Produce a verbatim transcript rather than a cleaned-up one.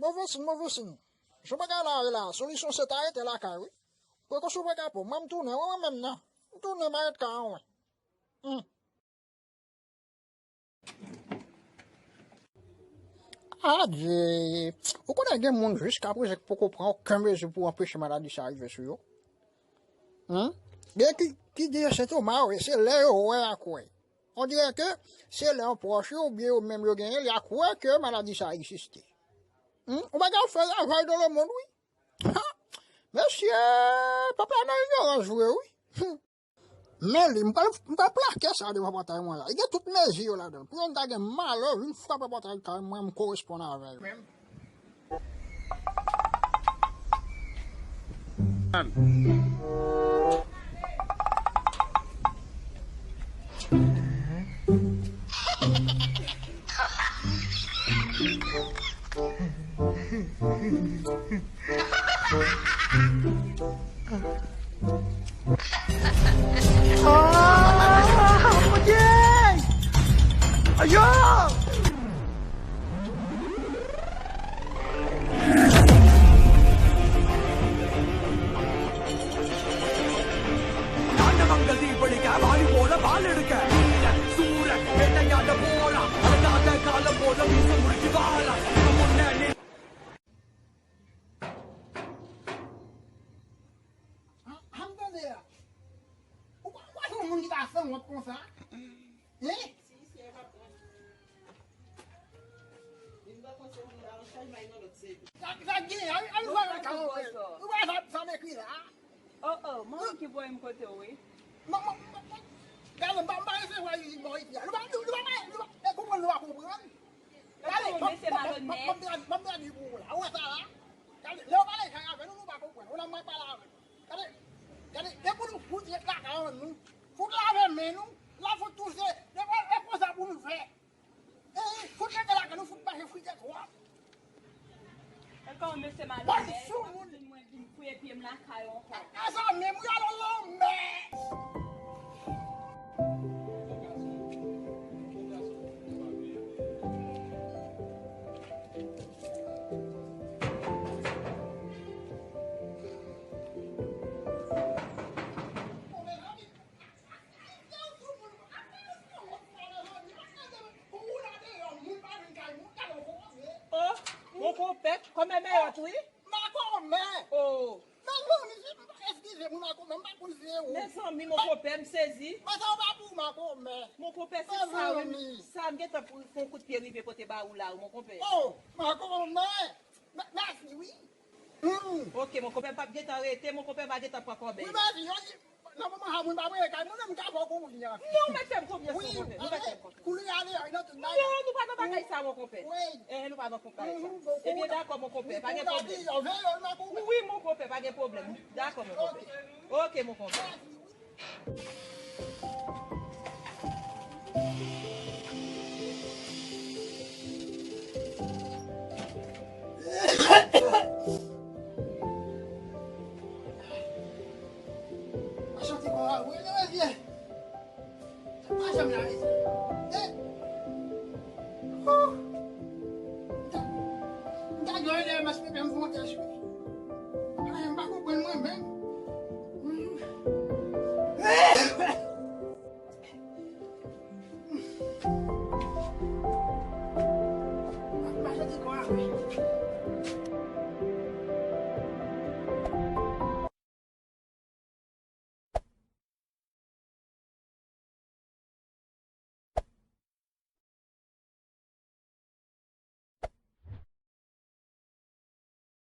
Move siy, move siy. Jan bagay la ye la, solisyon se ta rete lakay, wi. Prekosyon pa ka pran. Mwen, m tounen, wi, mwen menm nan. M tounen, m a ret kay an, wi. Hmm. Adye! Ou konnen gen moun jiskaprezan ki poko pran okenn mezi pou anpeche maladi sa rive sou yo? Hein? Gen ki, ki di se sentoma yo ye, se lè yo wè ak wè. On dirè ke se lè yon pwòch yo oubyen yo menm yo genyen l, y a kwè ke maladi sa egziste. Hmm? Yon bagay ap fè ravaj dans le monde, wi. Ha! Mesye, pèp la nan inyorans vre, wi. Hmm. Men li, m pral, m pral plake sa devan pòtay mwen la. Li gen tout mezi yo ladan l. Pou yon ta gen malè vin frape pòtay kay mwen, m koresponn avè l. Ah, Bondye! Ayo! An, an tande a. Ou pa, ou pa se yon moun ki ta sanwont konsa? Hein? Sa, sa gen, a, a, ou pa sa, sa m ekri la. Oh, oh, manmi ki voye m kote w, wi. Gade, m pa, m pa resevwa vizit bò isi a. Nou pa, nou, nou pa, nou pa, e konprann nou pa konprann. Gade, ban m, ban m, ban m, ban m tradui pou ou la. Ou wè sa la? Gade, lè yo pale jan avè nou, nou pa konprann. Ou nan mwen pale avè nou. Gade, gade, e pou nou fout ret lakay an nou. Fout lave men nou. La fout touse. E, e, e konsa pou nou fè. E, fout rete lakay nou, fout mache frite twòp. E kòman mesye malonèt, pa koute mwen vin fouye pye m lakay ou ankò. E sa menm, wi, alò lanmè. Oh, mon konpè, kòmè mèyòt, wi. Makomè! Oh. Mezanmi, eskize m, makomè, m pa konn se ou. Mezanmi, mon konpè, m sezi. Mwen sa w pa pou makomè. Mon konpè, se sa, wi. Mezanmi. Sa, m gentan pou fè yon kout pye rive pote ba ou la, wi, mon konpè. Oh, makomè! Mè-, mèsi, wi. Hmm. Ok, mon konpè, m p ap gentan rete, mon konpè, m pa gentan pran kòb. Wi, mèsi, yo, nan moman sa, moun pa prale kay mwen, men m ka fè w konfyans. Non, ou mèt fè m konfyans, mon konpè. Ou mèt fè m konfyans. Koulye a deyò, nan tout bagay. Non, nou pa nan bagay sa, mon konpè. Wi. Eh, nou pa nan konpay sa. Ebyen, dakò, mon konpè, pa gen pwoblèm. Wi, mon konpè, pa gen pwoblèm. Dakò, mon konpè. Ok, mon konpè. Sa soti kon a, wi, non, vye. Sa pa janm la, wi. Eh. Oh. M ta, m ta jwe lè mas pepe m fè yon tès, wi. Ay, m pa konprann mwen menm. Hmm. M pa soti kon a, wi.